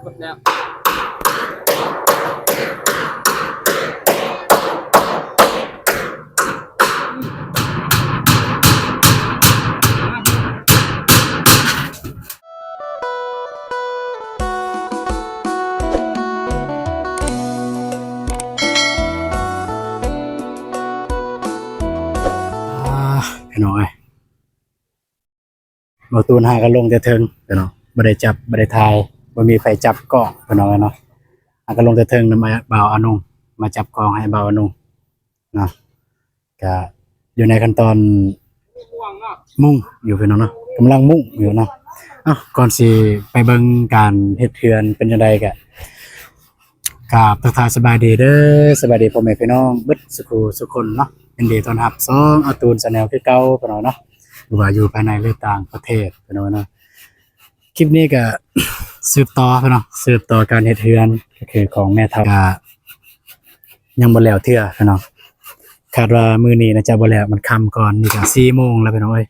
ໝົດແລ້ວ ອ່າ ພີ່ນ້ອງເອີຍ ບໍ່ຕູນຫາກໍລົງແຕ່ເທິງ ພີ່ນ້ອງ ບໍ່ໄດ້ຈັບ ບໍ່ໄດ້ຖ່າຍ ບໍ່ມີໃຜຈັບກ້ອງ ພີ່ນ້ອງເອີຍເນາະ ຫາກໍລົງແຕ່ເທິງນຳອ້າຍບ່າວອານົງ ມາຈັບກ້ອງໃຫ້ບ່າວອານົງເນາະ ກະຢູ່ໃນຂັ້ນຕອນມຸງຢູ່ ພີ່ນ້ອງເນາະ ກຳລັງມຸງຢູ່ເນາະ. ເອົ້າ ກ່ອນຊິໄປເບິ່ງການເຮັດເຮືອນເປັນຈັ່ງໃດ ກະ ກາບທັກທາຍສະບາຍດີເດີ ສະບາຍດີພໍ່ແມ່ພີ່ນ້ອງເບິດສຸຂູສຸຄົນເນາະ ຍິນດີຕ້ອນຮັບຊ່ອງອາຕູນ Channel ຄືເກົ່າ ພີ່ນ້ອງເນາະ ບໍ່ວ່າຢູ່ພາຍໃນ ຫຼື ຕ່າງປະເທດ ພີ່ນ້ອງເນາະ. ຄລິບນີ້ກະສືບຕໍ່ເນາະ ສືບຕໍ່ການເຮັດເຮືອນ ກໍຄືຂອງແມ່ເຖົ້າ ກະຍັງບໍ່ແລ້ວເທື່ອ ພີ່ນ້ອງ ຄາດວ່າມື້ນີ້ໜ້າຈະບໍ່ແລ້ວ ມັນຄ່ຳກ່ອນ ນີ້ກະສີ່ໂມງແລ້ວ ພີ່ນ້ອງເອີຍ.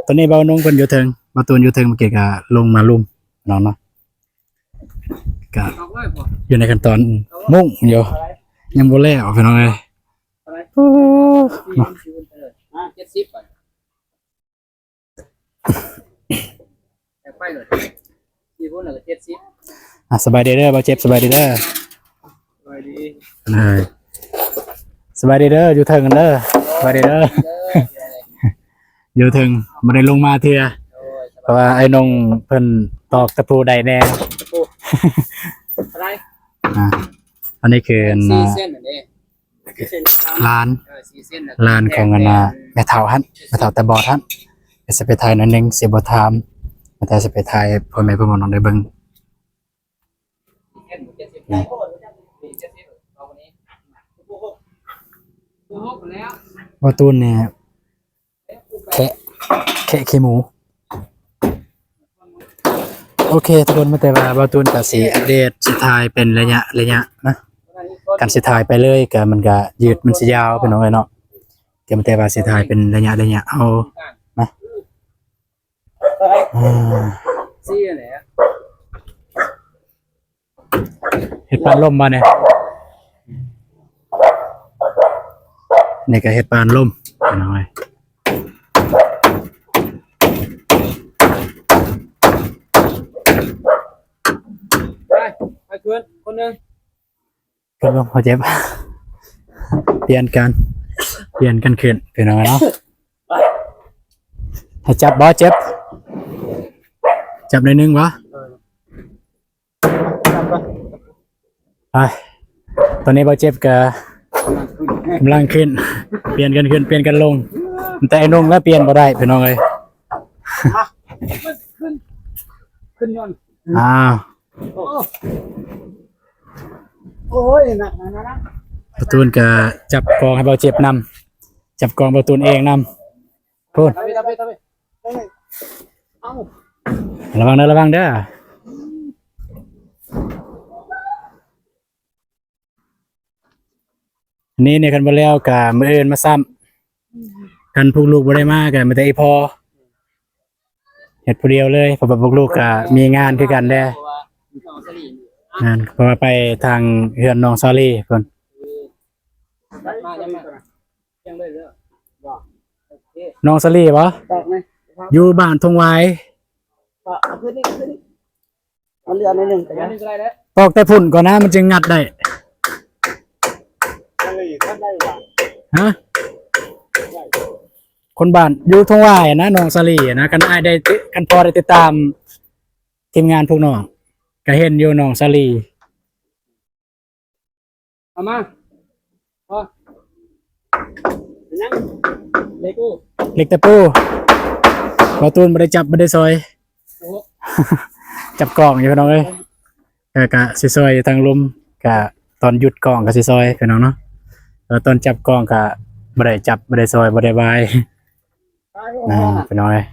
ຕອນນີ້ບ່າວນົງເພິ່ນຢູ່ເທິງ ບ່າວຕູນຢູ່ເທິງ ເມື່ອກີ້ກະລົງມາລຸ່ມ ພີ່ນ້ອງເນາະ ກະຢູ່ໃນຂັ້ນຕອນມຸງຢູ່ ຍັງບໍ່ແລ້ວ ພີ່ນ້ອງເອີຍ. ໂອ້ ເນາະ ເຈັດສິບ ໄປເລີຍ ສີ່ຄົນລະກໍເຈັດສິບ. ອ່າ ສະບາຍດີເດີ ບ່າວເຈັບ ສະບາຍດີເດີ ສະບາຍດີ ເອີ ສະບາຍດີເດີ ຢູ່ເທິງເດີ ສະບາຍດີເດີ ຢູ່ເທິງ ບໍ່ໄດ້ລົງມາເທື່ອ ໂດຍ ເພາະວ່າອ້າຍນົງເພິ່ນຕອກຕະປູໄດ້ແດ່ ຕະປູ ເທົ່າໃດ? ອ່າ ອັນນີ້ຄືອັນ ສີ່ເສັ້ນນັ້ນເດ້ ຫຼານ ເອີ ສີ່ເສັ້ນ ຫຼານຂອງອັນນ່າ ແມ່ເຖົ້າຫັ້ນ ແມ່ເຖົ້າຕາບອດຫັ້ນ ຊິໄປຖ່າຍໜ້ອຍໜຶ່ງ ຊິບໍ່ຖາມ ແຕ່ຊິໄປຖ່າຍໃຫ້ພໍ່ແມ່ພີ່ນ້ອງໄດ້ເບິ່ງ. ບ່າວຕູນນີ້ ແຄະ ແຄະຂີ້ໝູ. ໂອເຄທຸກຄົນ ມີແຕ່ວ່າບ່າວຕູນກະຊິອັບເດດ ຊິຖ່າຍເປັນໄລຍະໄລຍະນະ ຄັນຊິຖ່າຍໄປເລີຍກະມັນກະຍືດ ມັນຊິຍາວ ພີ່ນ້ອງເອີຍເນາະ ກະມີແຕ່ວ່າຊິຖ່າຍເປັນໄລຍະໄລຍະເອົານະ. ອ່າ ສີ່ແຫຼະ ເຮັດປານລົມບາດນີ້ ນີ້ກະເຮັດປານລົມ ພີ່ນ້ອງເອີຍ. ໄປ ໄປຄືນຄົນໜຶ່ງ ເພິ່ນລົງ ເຂົາເຈັບ ປ່ຽນກັນ ປ່ຽນກັນຂຶ້ນ ພີ່ນ້ອງເນາະ. ໃຫ້ຈັບບໍ່ ເຈັບ ຈັບໜ້ອຍໜຶ່ງບໍ່? ໄປ ຕອນນີ້ບ່າວເຈັບກະກຳລັງຂຶ້ນ ປ່ຽນກັນຂຶ້ນ ປ່ຽນກັນລົງ ແຕ່ອ້າຍນົງລະປ່ຽນບໍ່ໄດ້ ພີ່ນ້ອງເອີຍ. ຂຶ້ນ ຂຶ້ນຍ້ອນ ອ້າວ ໂອ້ຍ ໜັກ ໜັກ ໜັກ ບ່າວຕູນກະຈັບກ້ອງໃຫ້ບ່າວເຈັບນຳ ຈັບກ້ອງບ່າວຕູນເອງນຳ ພຸ້ນ ຕາມໄປ ຕາມໄປ ຕາມໄປ ເອົ້າ ລະວັງເດີ ລະວັງເດີ. ນີ້ ນີ້ ຄັນບໍ່ແລ້ວກະມື້ອື່ນມາຊ້ຳ ຄັນພວກລູກບໍ່ໄດ້ມາກະມີແຕ່ອີ່ພໍ່ ເຮັດຜູ້ດຽວເລີຍ ເພາະວ່າພວກລູກກະມີງານຄືກັນແດ່ ງານ ເພາະວ່າໄປທາງເຮືອນນ້ອງສາລີພຸ້ນ ນ້ອງສາລີບໍ? ຢູ່ບ້ານທົ່ງຫວາຍ ມັນເຫຼືອໜ້ອຍໜຶ່ງກະຍັງ ຕອກແຕ່ພຸ້ນກ່ອນນະ ມັນຈຶ່ງງັດໄດ້ ຮະ ຄົນບ້ານຢູ່ທົ່ງຫວາຍນະ ນ້ອງສາລີນະ ຄັນອ້າຍໄດ້ຕິ ຄັນພໍ່ໄດ້ຕິດຕາມທີມງານພວກນ້ອງ ກະເຫັນຢູ່ນ້ອງສາລີ. ເອົາມາ ພໍ ເປັນຫຍັງ ເຫຼັກ ເຫຼັກຕະປູ ບ່າວຕູນບໍ່ໄດ້ຈັບ ບໍ່ໄດ້ຊອຍ ໂອ້ ຈັບກ້ອງຢູ່ພີ່ນ້ອງເອີຍ ເອີ ກະຊິຊອຍຢູ່ທາງລຸ່ມ ກະຕອນຢຸດກ້ອງກະຊິຊອຍພີ່ນ້ອງເນາະ ແຕ່ຕອນຈັບກ້ອງກະບໍ່ໄດ້ຈັບ ບໍ່ໄດ້ຊອຍ ບໍ່ໄດ້ບາຍ ນະ ພີ່ນ້ອງເອີຍ.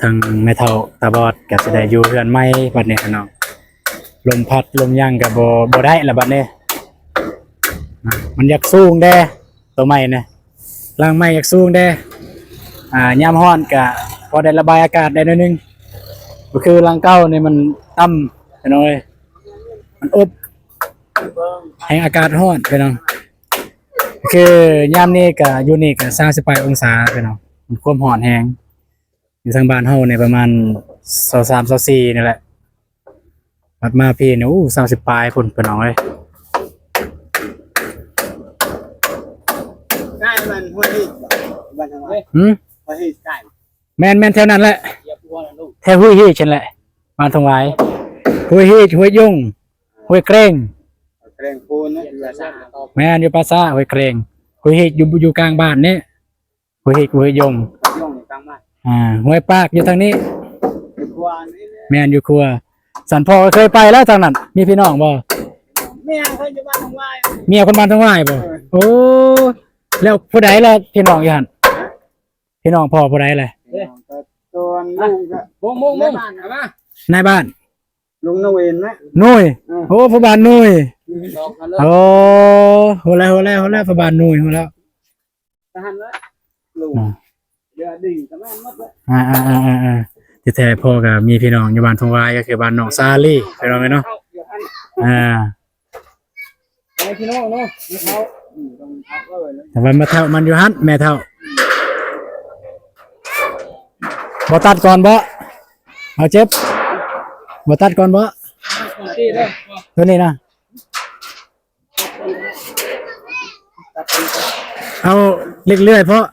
ທາງແມ່ເຖົ້າຕາບອດກະຊິໄດ້ຢູ່ເຮືອນໃໝ່ບັດນີ້ພີ່ນ້ອງ ລົມພັດລົມຫຍັງກະບໍ່ ບໍ່ໄດ້ລະບັດນີ້ ນະ ມັນຢາກສູງແດ່ ໂຕໃໝ່ນະ ຫຼັງໃໝ່ຢາກສູງແດ່ ອ່າ ຍາມຮ້ອນກະພໍໄດ້ລະບາຍອາກາດໄດ້ໜ້ອຍໜຶ່ງ ບໍ່ຄືຫຼັງເກົ່ານີ້ ມັນຕ່ຳພີ່ນ້ອງເອີຍ ມັນອົບ ແຮງອາກາດຮ້ອນພີ່ນ້ອງ. ຄືຍາມນີ້ກະ ຢູ່ນີ້ກະຊາວສິບປາຍອົງສາພີ່ນ້ອງ ມັນຄວາມຮ້ອນແຮງ. ຢູ່ທາງບ້ານເຮົານີ້ປະມານຊາວສາມ ຊາວສີ່ນີ້ແຫຼະ ບັດມາພີ້ນີ້ ໂອ້ ຊາວສິບປາຍພຸ້ນພີ່ນ້ອງເອີຍ. ໃກ້ມັນຫ້ວຍຮີດບໍ່? ບ້ານທາງໃດ? ຫືມ? ຫ້ວຍຮີດໃກ້. ແມ່ນໆ ແຖວນັ້ນແຫຼະ ແຖວຫ້ວຍຮີດຫັ້ນແຫຼະ ບ້ານທົ່ງຫວາຍ. ຫ້ວຍຮີດ ຫ້ວຍຍົງ ຫ້ວຍແກຣງ ແກຣງໂພນນະ ຢູ່ປາສາດ. ແມ່ນ ຢູ່ປາສາດ ຫ້ວຍແກຣງ ຫ້ວຍຮີດ ຢູ່ ຢູ່ກາງບ້ານນີ້. ຫ້ວຍຮີດ ຫ້ວຍຍົງ ຍົງຢູ່ກາງບ້ານ. ອ່າ ຫ້ວຍປາກຢູ່ທາງນີ້ ຢູ່ຂົວນີ້. ແມ່ນ ຢູ່ຂົວ. ສັນພໍ່ກໍເຄີຍໄປແລ້ວທາງນັ້ນ ມີພີ່ນ້ອງບໍ່? ເມຍເຂົາຢູ່ບ້ານທົ່ງຫວາຍ. ເມຍຄົນບ້ານທົ່ງຫວາຍບໍ່? ເອີ ໂອ້ ແລ້ວຜູ້ໃດລະພີ່ນ້ອງຢູ່ຫັ້ນ? ພີ່ນ້ອງພໍ່ຜູ້ໃດແຫຼະ? ພີ່ນ້ອງກໍຕົວ ອ່ະ ລຸງກໍ ມຸງ ມຸງ ມຸງ ນາຍບ້ານ ນາຍບ້ານ ລຸງໜຸ່ຍນະ ໜຸ່ຍ. ເອີ ໂອ້ ພໍ່ບ້ານໜຸ່ຍ. ໂອ້ ຮູ້ແລ້ວ ຮູ້ແລ້ວ ຮູ້ແລ້ວ ພໍ່ບ້ານໜຸ່ຍ ຮູ້ແລ້ວ. ອ່າ ທີ່ແທ້ພໍ່ກໍມີພີ່ນ້ອງຢູ່ບ້ານທົ່ງຫວາຍ ກໍຄືບ້ານນ້ອງສາລີ ພີ່ນ້ອງເອີຍເນາະ. ອ່າ ແຕ່ວ່າແມ່ເຖົ້າມັນຢູ່ຫັ້ນ ແມ່ເຖົ້າ. ບໍ່ຕັດກ່ອນບໍ່? ເອົາເຈັບ ບໍ່ຕັດກ່ອນບໍ່? ຕົວນີ້ນະ ເອົາເລັກເລື່ອຍເພາະ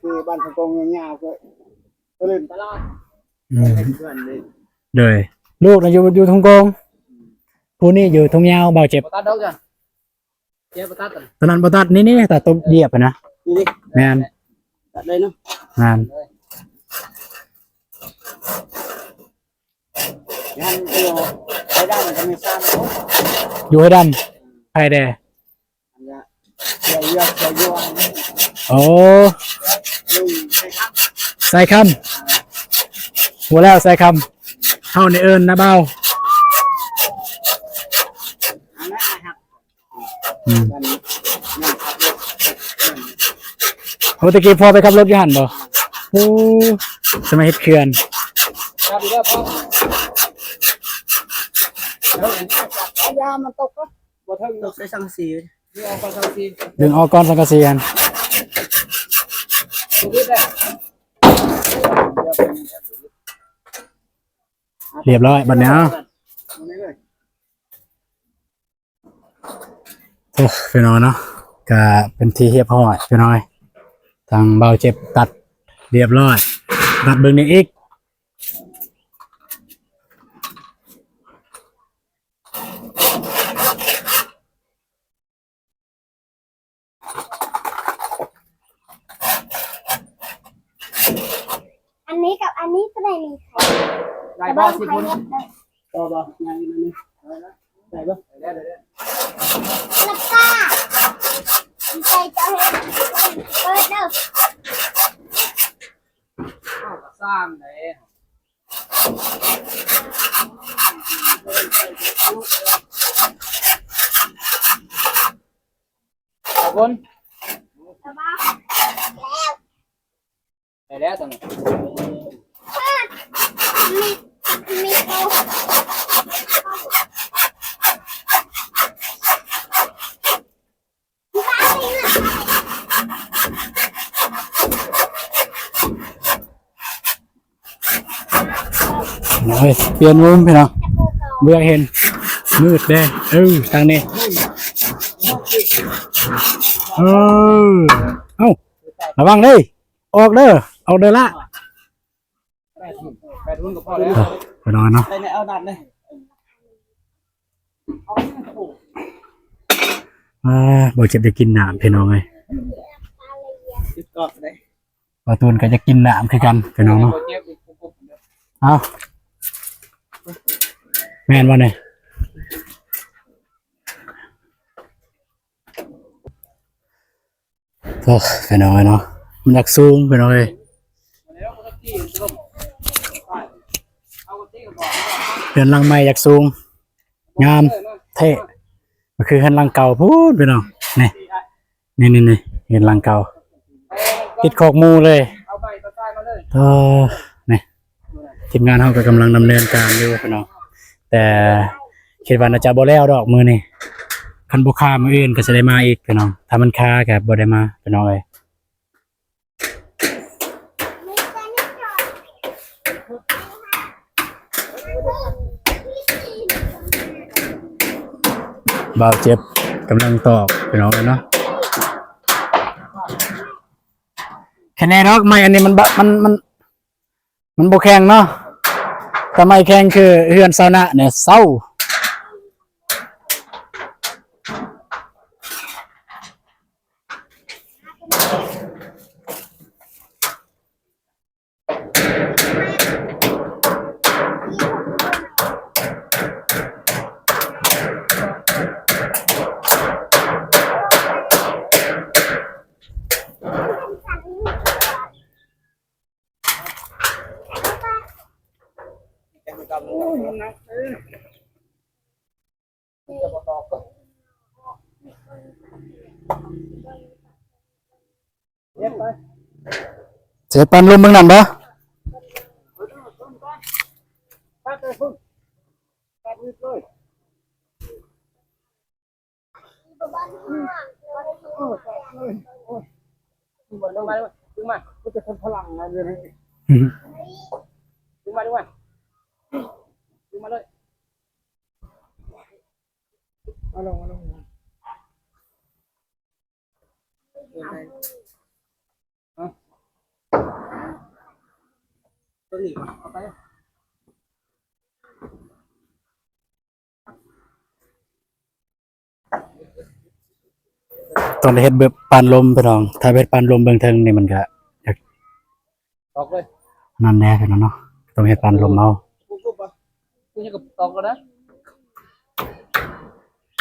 ຄືບ້ານທາງກົງຍາວໆ ກໍ ກໍຫຼິ້ນຕະຫຼອດ. ອືມ ເພື່ອນເດ້ ໂດຍ ລູກນະຢູ່ ຢູ່ທົ່ງກົງ ຜູ້ນີ້ຢູ່ທົ່ງຍາວ. ບ່າວເຈັບ ບໍ່ຕັດດອກຈ້ະ ເຈັບບໍ່ຕັດ ຕົວນັ້ນບໍ່ຕັດ. ນີ້ໆ ຕັດຕົວຢຽບຫັ້ນນະ. ນີ້ ແມ່ນ ຕັດເລີຍເນາະ. ແມ່ນ ຢູ່ໃຫ້ດຳ ໃຜແດ່? ໂອ້ ໄຊຄຳ ຮູ້ແລ້ວ ໄຊຄຳ ເຮົານີ້ເອີ້ນນາບ່າວ. ອືມ ໂອ້ ຕະກີ້ພໍ່ໄປຂັບລົດຢູ່ຫັ້ນບໍ່? ໂອ້ ສະໄໝເຮັດເຂື່ອນ ຢ່າມັນຕົກ ບໍ່ເຖິງ ຕົກໃສ່ສັງກະສີ ດຶງອອກກ່ອນສັງກະສີຫັ້ນ. ຮຽບຮ້ອຍບັດນີ້. ໂອ້ ພີ່ນ້ອງເນາະ ກະເປັນທີ່ຮຽບຮ້ອຍພີ່ນ້ອງເອີຍ. ທາງບ່າວເຈັບຕັດຮຽບຮ້ອຍ ນັບເບິ່ງນີ້ອີກ. ອັນນີ້ກັບອັນນີ້ຕົວໃດມີໄຂ່? ໄດ້ບໍ່ ສິບຄົນ? ພໍບໍ່? ຍັງອີກໜ້ອຍໜຶ່ງ ໄດ້ບໍ່? ໄດ້ ໄດ້ ໄດ້. ອ້າວ ກໍສ້າງເດ້. ໄດ້ແລ້ວຕົວນີ້. ໂອ້ຍ ປ່ຽນມຸມພີ່ນ້ອງ ບໍ່ຢາກເຫັນ ມືດເດ້. ເອີ ທາງນີ້ ເອີ ເອົ້າ ລະວັງເດີ ອອກເດີ ອອກເດີລະ. ໄປນອນເນາະ ໄປເອົານ້ຳເດ້. ອ່າ ບໍ່ເຈັບຈະກິນນ້ຳພີ່ນ້ອງເອີຍ. ບໍ່ເຈັບກອກເດ້. ບ່າວຕູນກໍຈະກິນນ້ຳຄືກັນພີ່ນ້ອງເນາະ. ເອົ້າ ແມ່ນບໍ່ນີ້? ໂອ້ ພີ່ນ້ອງເອີຍເນາະ ມັນຢາກສູງພີ່ນ້ອງເອີຍ. ເຮືອນຫຼັງໃໝ່ຢາກສູງ ງາມແທ້ ກໍຄືເຮືອນຫຼັງເກົ່າພຸ້ນພີ່ນ້ອງ. ນີ້ ນີ້ໆໆ ເຫັນຫຼັງເກົ່າ ຕິດຄອກໝູເລີຍ. ເອີ ນີ້ ທີມງານເຮົາກໍກຳລັງດຳເນີນການຢູ່ພີ່ນ້ອງ ແຕ່ຄິດວ່າໜ້າຈະບໍ່ແລ້ວດອກມື້ນີ້. ຄັນບໍ່ຄາມື້ອື່ນກໍຊິໄດ້ມາອີກພີ່ນ້ອງ, ຖ້າມັນຄາກໍບໍ່ໄດ້ມາພີ່ນ້ອງເອີຍ. ບ່າວເຈັບກຳລັງຕອກພີ່ນ້ອງເອີຍເນາະ. ແຄ່ແນ່ດອກ ໄມ້ອັນນີ້ມັນບະ ມັນ ມັນ ມັນບໍ່ແຂງເນາະ, ຖ້າໄມ້ແຂງຄືເຮືອນຊາວນາແນ່ເຊົາ. ເສຍປານລົມເບິ່ງນັ້ນບໍ່? ດຶງມາ ດຶງມາ ມີແຕ່ຄົນພະລັງນະ ເດ ດຶງມາ ດຶງມາ ດຶງມາເລີຍ ເອົາລົງ ເອົາລົງ. ຕົວນີ້ເອົາໄປ ຕ້ອງໄດ້ເຮັດແບບປານລົມພີ່ນ້ອງ, ຖ້າເຮັດປານລົມເບື້ອງເທິງນີ້ມັນກະຢາກ ຕອກເລີຍ ນັ້ນແຫຼະພີ່ນ້ອງເນາະ, ຕ້ອງເຮັດປານລົມເອົາ. ກູຍັງກໍຕອກແລ້ວ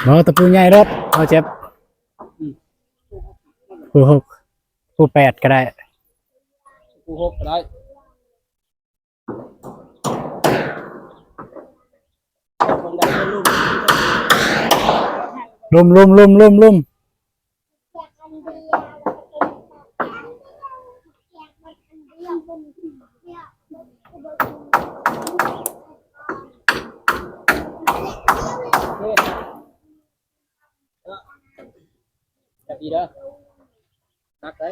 ນະ ບໍ່ ຕະປູໃຫຍ່ໂລດ ເຮົາເຈັບ. ອືມ ຄູຫົກ ຄູແປດກໍໄດ້ ຄູຫົກກໍໄດ້. ລຸມ ລຸມ ລຸມ ລຸມ ລຸມ. ຈັບດີເດີ ໜັກເດ້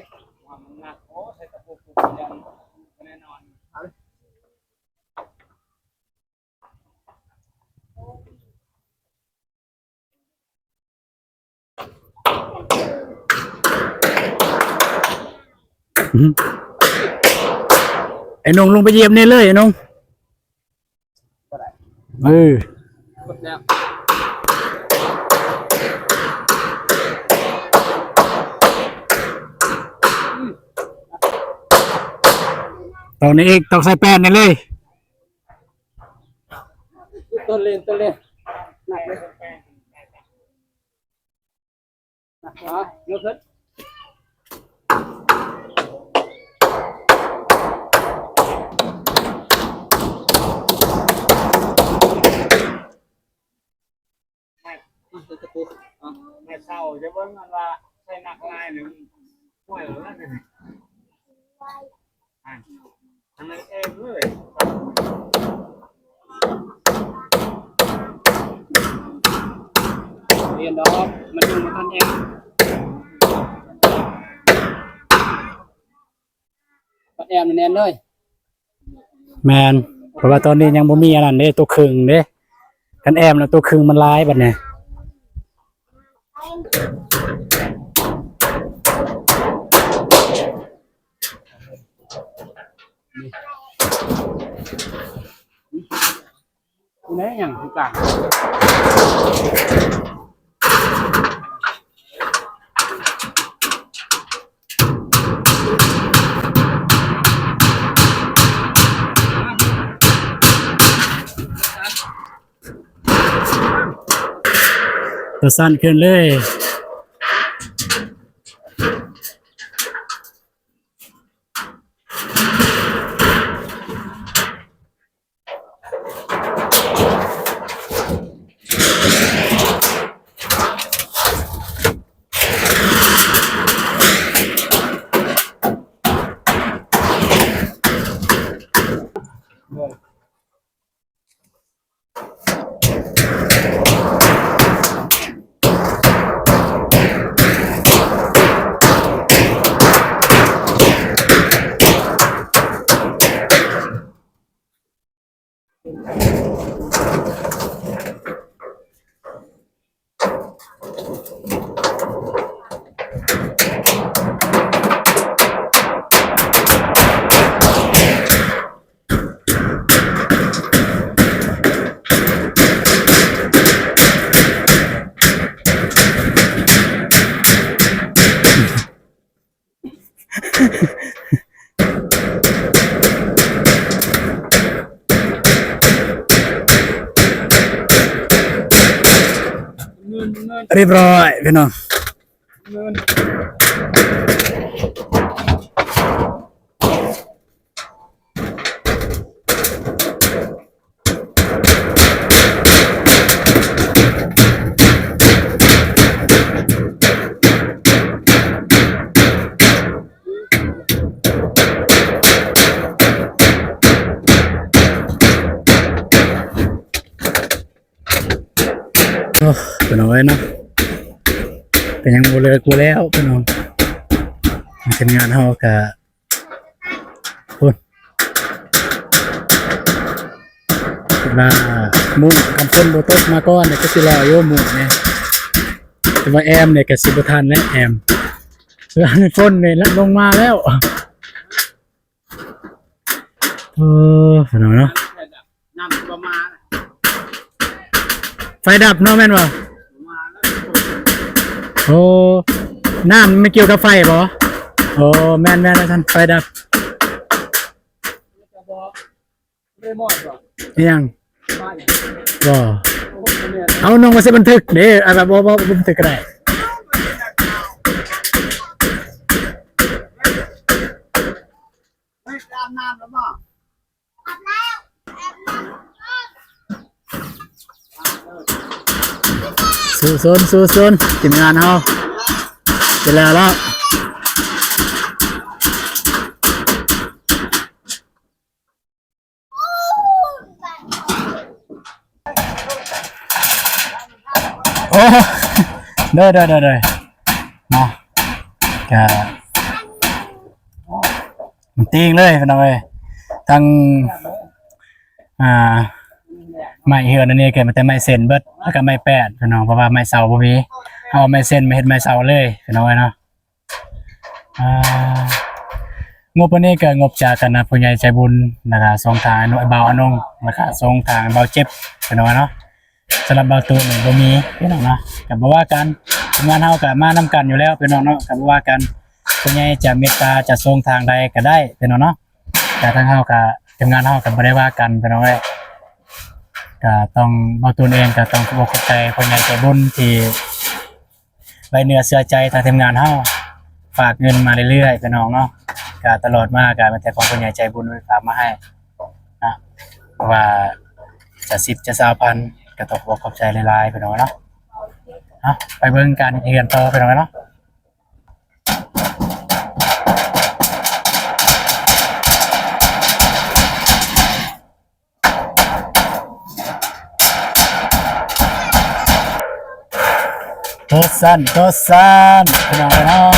ມັນໜັກ. ໂອ້ ໃສ່ຕະປູປູຍັງແນ່ນອນ. ອືມ ໄອ້ນົງລົງໄປຢຽບແນ່ເລີຍ ໄອ້ນົງ. ບໍ່ໄດ້ ເອີ ໝົດແລ້ວ ຕອກນີ້ອີກ ຕອກໃສ່ແປ້ນນີ້ເລີຍ. ຕົ້ນເລນ ຕົ້ນເລນ ໜັກເລີຍ ໜັກ ເອົາ ຍົກຂຶ້ນ ມາໃສ່ຕະປູ ເອົາ ແມ່ເຖົ້າ ຈະເບິ່ງອັນວ່າໃສ່ໜັກຫຼາຍນີ້ ຫ້ວຍແລ້ວນະ. ອັນນັ້ນແອມເລີຍ ບໍ່ແມ່ນດອກ ມັນຍັງບໍ່ທັນແອມ ບັດແອມນີ້ແໜ້ນເລີຍ. ແມ່ນ ເພາະວ່າຕອນນີ້ຍັງບໍ່ມີອັນນັ້ນເດ້ ຕົວເຄິ່ງເດ້, ຄັນແອມແລ້ວຕົວເຄິ່ງມັນຫຼາຍບັດນີ້. ນີ້ ນີ້ຫຍັງຄືກັນ ຕົວສັ້ນຂຶ້ນເລີຍ. ມ ຮຽບຮ້ອຍພີ່ນ້ອງ. ໂອ້ ພີ່ນ້ອງເອີຍເນາະ ກໍຍັງບໍ່ເລີກບໍ່ແລ້ວພີ່ນ້ອງ. ທີມງານເຮົາກະ ພຸ້ນ ລາມຸ້ງ ຄັນຝົນບໍ່ຕົກມາກ່ອນນີ້ກໍຊິຫຼໍ່ຢູ່ມຸ້ງນີ້ ແຕ່ວ່າແອມນີ້ກໍຊິບໍ່ທັນແລ້ວ ແອມ ຝົນນີ້ລະລົງມາແລ້ວ. ເອີ ພີ່ນ້ອງເນາະ ນ້ຳກໍມາ ໄຟດັບເນາະ ແມ່ນບໍ່? ໂອ້ ນ້ຳມັນກ່ຽວກັບໄຟບໍ່? ໂອ້ ແມ່ນໆ ວ່າຊັ້ນ ໄຟດັບ. ອີ່ຫຍັງ? ບໍ່ ເອົາ ນ້ອງວ່າຊິບັນທຶກເດ້ ອ່າ ບໍ່ ບໍ່ ບໍ່ບັນທຶກກໍໄດ້. ເຮີຍ ໄປອາບນ້ຳແລ້ວບໍ່? ອາບແລ້ວ ອາບແລ້ວ. ສູ້ຊົນ ສູ້ຊົນ ທີມງານເຮົາ ໄປແລ້ວລະ. ໂອ້ ໂດຍ ໂດຍ ໂດຍ ໂດຍ ເນາະ ກະ ມັນຕີງເລີຍພີ່ນ້ອງເອີຍ ທັງ ອ່າ ໄມ້ເຮືອນອັນນີ້ກໍມີແຕ່ໄມ້ເຊັນເບິດ ແລ້ວກໍໄມ້ແປດພີ່ນ້ອງ ເພາະວ່າໄມ້ເສົາບໍ່ມີ ເຮົາເອົາໄມ້ເຊັນມາເຮັດໄມ້ເສົາເລີຍພີ່ນ້ອງເອີຍເນາະ. ອ່າ ງົບອັນນີ້ກໍງົບຈາກຄະນະຜູ້ໃຫຍ່ໃຈບຸນ ແລ້ວກໍຊ່ອງທາງອ້າຍໜຸ່ມ ບ່າວອານົງ ແລ້ວກໍຊ່ອງທາງບ່າວເຈັບ ພີ່ນ້ອງເນາະ. ສຳລັບບ່າວຕູນນີ້ບໍ່ມີ ພີ່ນ້ອງເນາະ ກໍບໍ່ວ່າກັນ ທີມງານເຮົາກໍມານຳກັນຢູ່ແລ້ວ ພີ່ນ້ອງເນາະ ກໍບໍ່ວ່າກັນ ຜູ້ໃຫຍ່ຈະເມດຕາຈະຊ່ອງທາງໃດກໍໄດ້ ພີ່ນ້ອງເນາະ. ແຕ່ທາງເຮົາກໍ ທີມງານເຮົາກໍບໍ່ໄດ້ວ່າກັນ ພີ່ນ້ອງເອີຍ ກໍຕ້ອງ ບ່າວຕູນເອງກໍຕ້ອງຂອບອົກຂອບໃຈຜູ້ໃຫຍ່ໃຈບຸນທີ່ ໄວ້ເນື້ອເຊື່ອໃຈທາງທີມງານເຮົາ ຝາກເງິນມາເລື້ອຍໆ ພີ່ນ້ອງເນາະ. ກະຕະຫຼອດມາກະມີແຕ່ຂອງຜູ້ໃຫຍ່ໃຈບຸນຝາກມາໃຫ້ນະ ບໍ່ວ່າຈະສິບຈະຊາວພັນ ກະຕ້ອງຂໍຂອບໃຈຫຼາຍໆ ພີ່ນ້ອງເນາະ. ເອົາ ໄປເບິ່ງການເຮັດເຮືອນຕໍ່ ພີ່ນ້ອງເນາະ. ໂຕຊັ້ນ ໂຕຊັ້ນ ພີ່ນ້ອງເອີຍເນາະ.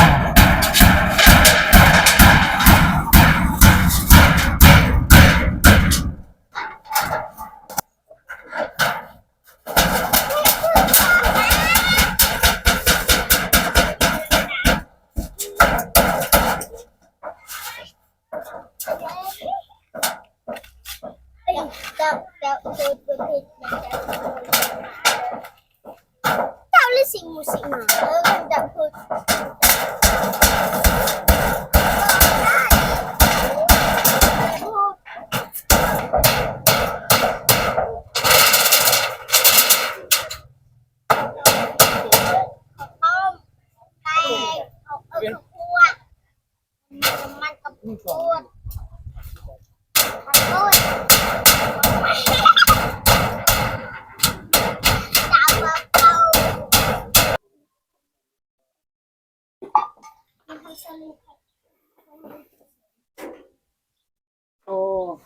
ໂອ້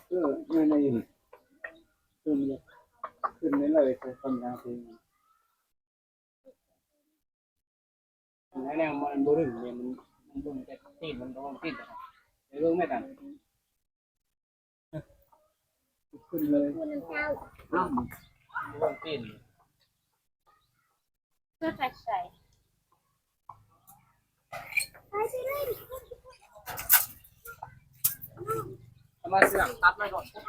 ເອີ ແມ່ນອີ່ຫຼີ ຂຶ້ນເລີຍ ຂຶ້ນເລີຍ ໄປຟັງທາງເທິງ. ອັນນັ້ນແນວມັນບໍ່ດຶງເດ ມັນ ມັນເບິ່ງແຕ່ຕີນ ມັນບໍ່ເບິ່ງຕີນ ໄປເບິ່ງແມ່ກັນ ຂຶ້ນເລີຍ ເບິ່ງຕີນ ເພື່ອໃສ່ ເອົາມາເຊື່ອງຕັດໄວ້ກ່ອນ ມັນ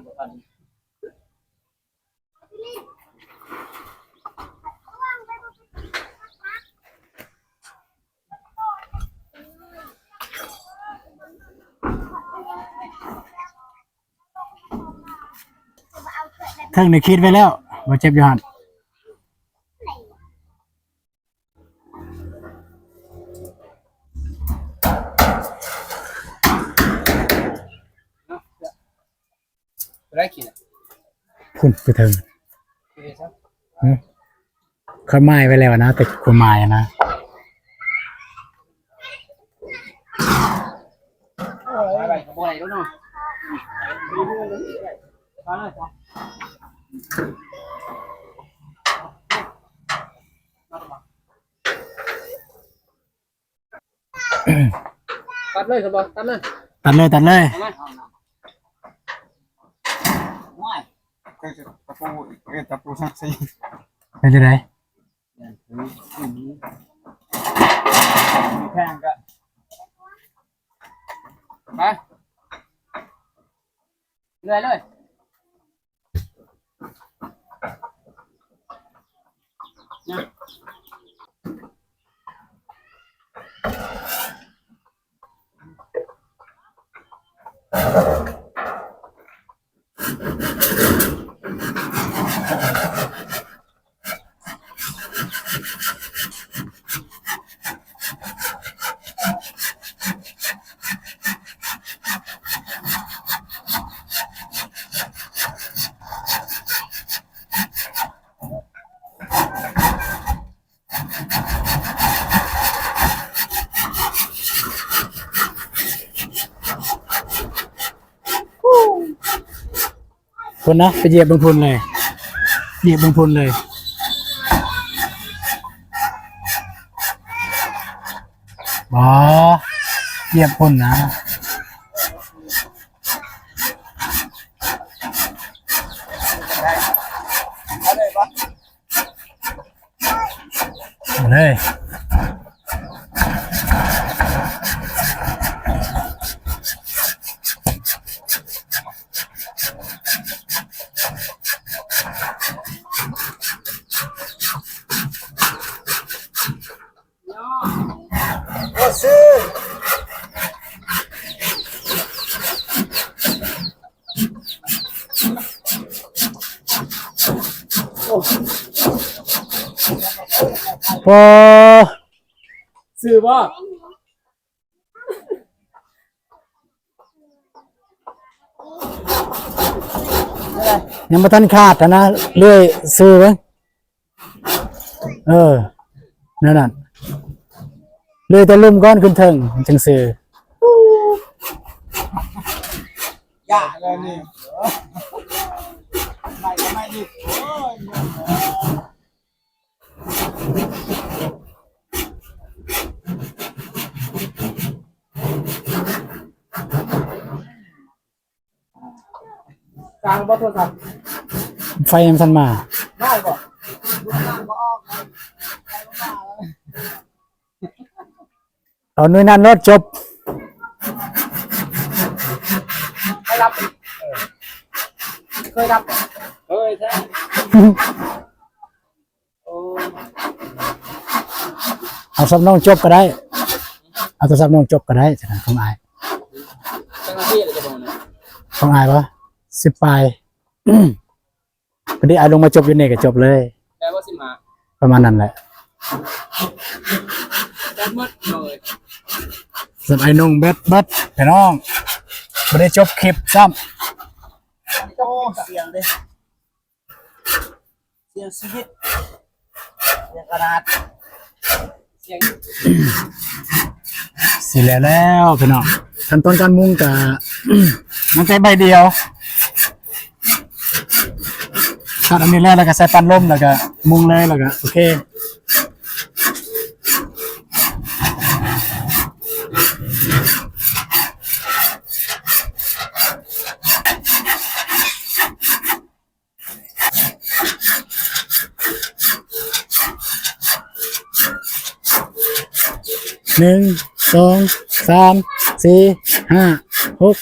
ບໍ່ທັນ. ເທິງນີ້ຂີດໄວ້ແລ້ວ ບໍ່ເຈັບຢູ່ຫັ້ນ. ໄດ້ກິນ ພຸ້ນໄປເທິງ ກິນເລີຍຊະ ຫຶ ຂ້ອຍໝາຍໄວ້ແລ້ວນະ ແຕ່ຂ້ອຍໝາຍນະ ໄປ ໄປ ບໍ່ໄດ້ແລ້ວເນາະ ໄປເລີຍ ໄປເລີຍ ຕັດເລີຍ ເຫັນບໍ່? ຕັດເລີຍ ຕັດເລີຍ ຕັດເລີຍ ເອົາມາ ໂອ້ຍ ຕະປູ ເອີ້ນຕະປູສັງກະສີ ເປັນຈັ່ງໃດ? ແພງກະ ໄປ ເລື່ອຍເລີຍ. ພຸ້ນນະ ໄປຢຽບເບິ່ງພຸ້ນເລີຍ ຢຽບເບິ່ງພຸ້ນເລີຍ ບໍ່ ຢຽບພຸ້ນນະ. ເອົາເລີຍ. ໂອ້ ໂອ້ ຊື້ບໍ່? ຍັງບໍ່ທັນຂາດຫັ້ນນະ ເລື່ອຍຊື້ເບິ່ງ. ເອີ ແນວນັ້ນ ເລື່ອຍແຕ່ລຸ່ມກ່ອນຂຶ້ນເທິງ ມັນຈັ່ງຊື້. ຢ່າແລ້ວນີ້ ໄໝ້ກໍໄໝ້ອີກ ໂອ້ຍ. ກາງບໍ່ໂທລະສັບ ໄຟຍັງບໍ່ທັນມາ ໄດ້ບໍ່? ເອົາໜ່ວຍນັ້ນໂລດ ຈົບ. ເຄີຍດັບ ເຄີຍດັບ ເຄີຍແທ້. ເອົາສຳນອງຈົບກໍໄດ້ ເອົາແຕ່ສຳນອງຈົບກໍໄດ້ ຂອງອ້າຍ ຂອງອ້າຍບໍ່? ສິບປາຍ ພໍດີອ້າຍລົງມາຈົບຢູ່ນີ້ກໍຈົບເລີຍ ແປວ່າສິບຫ້າ ປະມານນັ້ນແຫຼະ. ແບດໝົດເລີຍ ສ່ວນອ້າຍນົງແບດເບິດ ພີ່ນ້ອງ ບໍ່ໄດ້ຈົບຄລິບຊ້ຳ. ໂອ້ ສຽງເດ້. ສຽງຊີວິດ ສຽງຂະໜາດ ສຽງ ຊິແລ້ວແລ້ວພີ່ນ້ອງ ຂັ້ນຕອນການມຸງກະ ຍັງແຕ່ໃບດຽວ ຕັດອັນນີ້ແລ້ວ ແລ້ວກະໃສ່ປັ້ນລົມ ແລ້ວກະມຸງເລີຍ ແລ້ວກະໂອເຄ. ໜຶ່ງ ສອງ ສາມ ສີ່ ຫ້າ ຫົກ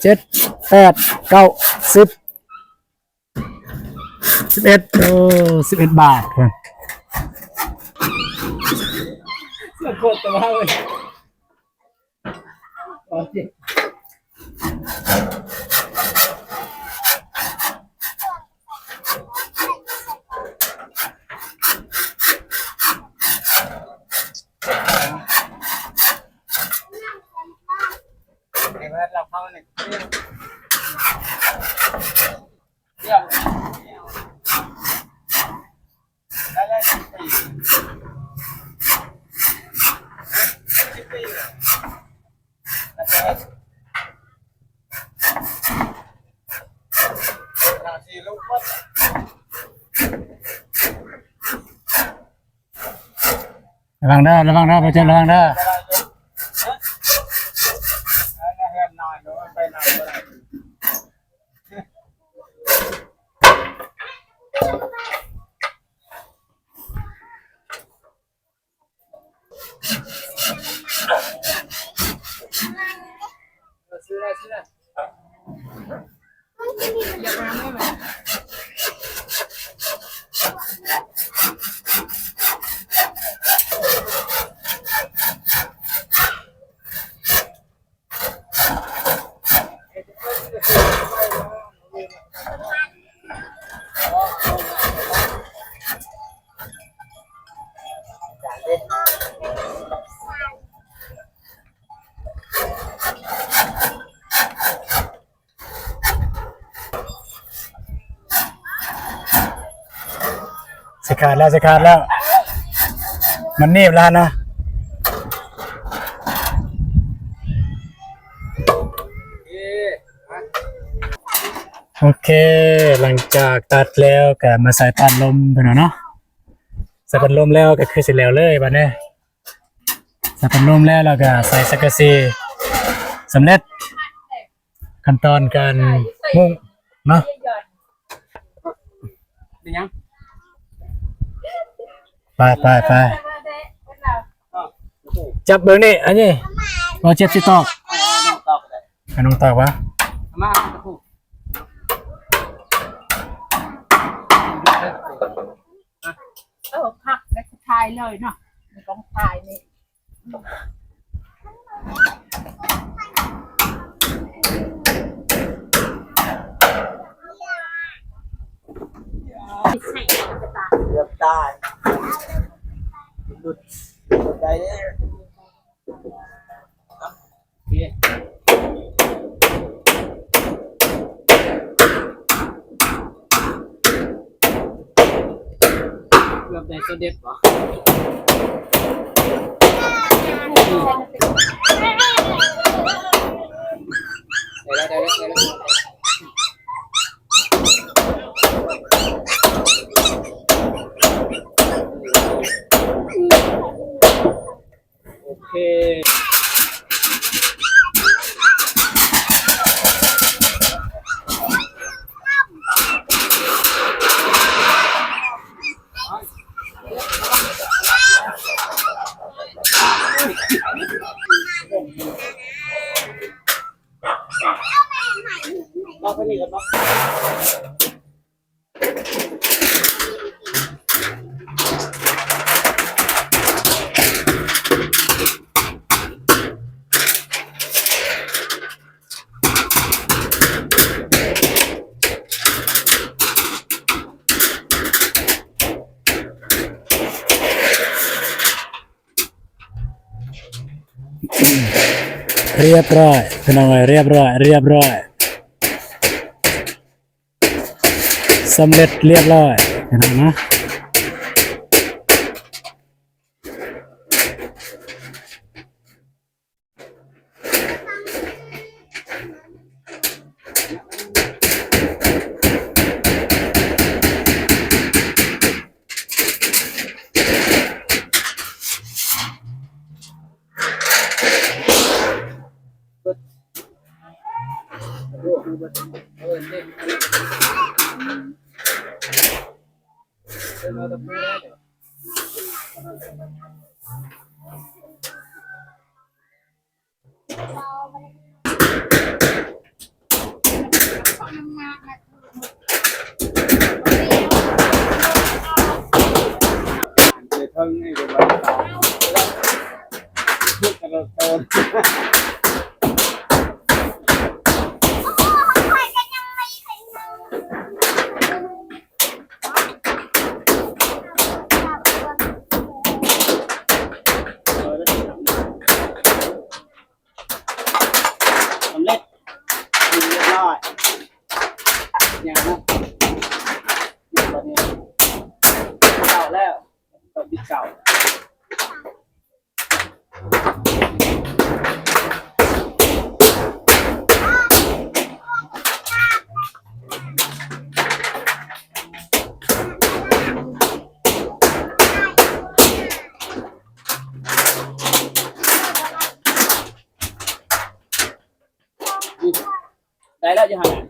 ເຈັດ ແປດ ເກົ້າ ສິບ ສິບເອັດ ໂອ້ ສິບເອັດບາດພຸ້ນ ສວຍໂຄດຕະວາເວີຍ. ໂອເຄ ໂອ ລະວັງເດີ ລະວັງເດີ ບໍ່ເຈັບ ລະວັງເດີ. ຊິຂາດແລ້ວ ຊິຂາດແລ້ວ ມັນໜີບແລ້ວນະ. ໂອເຄ ຫຼັງຈາກຕັດແລ້ວກະມາໃສ່ປັ້ນລົມເພິ່ນເນາະ. ໃສ່ປັ້ນລົມແລ້ວກະຄືຊິແລ້ວເລີຍບາດນີ້. ໃສ່ປັ້ນລົມແລ້ວ ແລ້ວກະໃສ່ສັງກະສີ ສຳເລັດ. ຂັ້ນຕອນການມຸ້ງເນາະ. ເປັນຫຍັງ? ໄປ ໄປ ໄປ ຈັບເບິ່ງນີ້ ອັນນີ້ ບໍ່ເຈັບຊິຕອກ ໃຫ້ນ້ອງຕອກວະ. ເອີ ຄັກ ແລ້ວຊິຖ່າຍເລີຍເນາະ ມັນຕ້ອງຖ່າຍນີ້. ເກືອບຕາຍ ຫຼຸດ ຫຼຸດໄດ້ເດ້. ເກືອບໄດ້ໂຕເດັດບໍ່? ໄດ້ແລ້ວ ໄດ້ແລ້ວ ໄດ້ແລ້ວ. ໂອເຄ ມາເພິ່ນນີ້ກ່ອນເນາະ. ຮຽບຮ້ອຍ ພີ່ນ້ອງເອີຍ ຮຽບຮ້ອຍ ຮຽບຮ້ອຍ. ສຳເລັດລຽບຮ້ອຍ ເຫັນເນາະ. ສຳເລັດ. ເກົ້າ ໄດ້ແລ້ວຢູ່ຫັ້ນນະ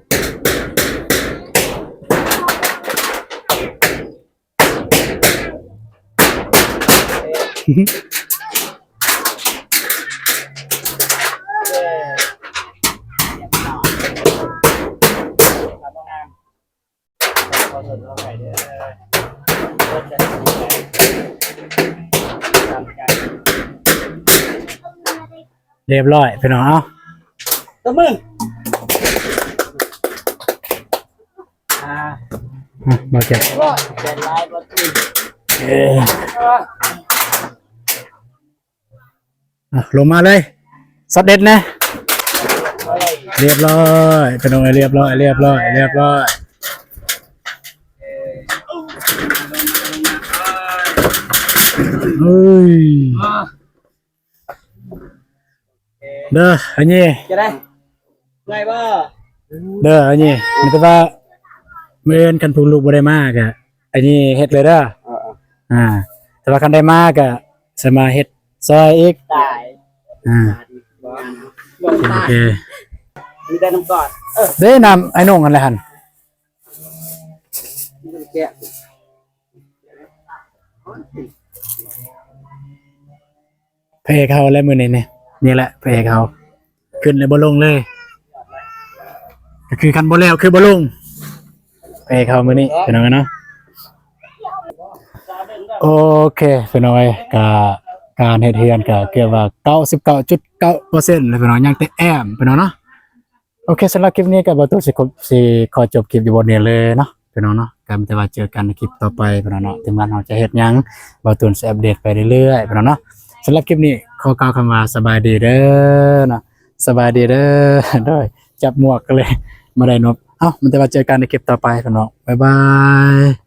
ຮຽບຮ້ອຍພີ່ນ້ອງ ເອົາ ຕົບມື ອ່າ ມາເກັບ ຮ້ອຍ ເປັນລາຍບໍ່ຕື່ນ ເອີ ອ່າ ອ່ະ ລົງມາເລີຍ ຊັອດເດັດແດ່ ຮຽບຮ້ອຍ ພີ່ນ້ອງເອີຍ ຮຽບຮ້ອຍ ຮຽບຮ້ອຍ ຮຽບຮ້ອຍ ເອີຍ ເດີ ອັນນີ້ ຈະໄດ້ ເມື່ອຍບໍ່? ເດີ ອັນນີ້ ມັນກໍວ່າ ມື້ອື່ນຄັນພວກລູກບໍ່ໄດ້ມາກະ ອັນນີ້ເຮັດເລີຍເດີ ເອີໆ ອ່າ ແຕ່ວ່າຄັນໄດ້ມາກະ ສາມາດເຮັດຊ່ອຍອີກ ຕາຍ ອ່າ ບໍ່ ບໍ່ ໂອເຄ ຕາຍ ມີແຕ່ນ້ຳກອດ ເອີ ເດ້ ນ້ຳໄອ້ໜົງຫັ້ນແຫຼະຫັ້ນ ແກະ ພະເອກເຮົາແຫຼະມື້ນີ້ນີ້ ນີ້ແຫຼະພະເອກເຮົາ ຂຶ້ນແລ້ວບໍ່ລົງເລີຍ ກໍຄືຄັນບໍ່ແລ້ວຄືບໍ່ລົງ ພະເອກເຮົາມື້ນີ້ ພີ່ນ້ອງເອີຍເນາະ ໂອເຄ ພີ່ນ້ອງເອີຍ ກະການເຮັດເຮືອນກະເກືອບວ່າເກົ້າສິບເກົ້າຈຸດເກົ້າເປີເຊັນແລ້ວ ພີ່ນ້ອງ ຍັງແຕ່ແອ້ມ ພີ່ນ້ອງເນາະ. ໂອເຄ ສຳລັບຄລິບນີ້ກໍບ່າວຕູນຊິ ຊິຂໍຈົບຄລິບຢູ່ບ່ອນນີ້ເລີຍເນາະ ພີ່ນ້ອງເນາະ ກໍມີແຕ່ວ່າເຈີກັນໃນຄລິບຕໍ່ໄປ ພີ່ນ້ອງເນາະ ທີມງານເຮົາຈະເຮັດຫຍັງ ບ່າວຕູນຊິອັບເດດໄປເລື້ອຍໆ ພີ່ນ້ອງເນາະ. ສຳລັບຄລິບນີ້ຂໍກ່າວຄຳວ່າສະບາຍດີເດີເນາະ ສະບາຍດີເດີ ໂດຍ ຈັບໝວກກັນເລີຍ ບໍ່ໄດ້ນົບ ເອົ້າ ມີແຕ່ວ່າເຈີກັນໃນຄລິບຕໍ່ໄປ ພີ່ນ້ອງ ບາຍບາຍ.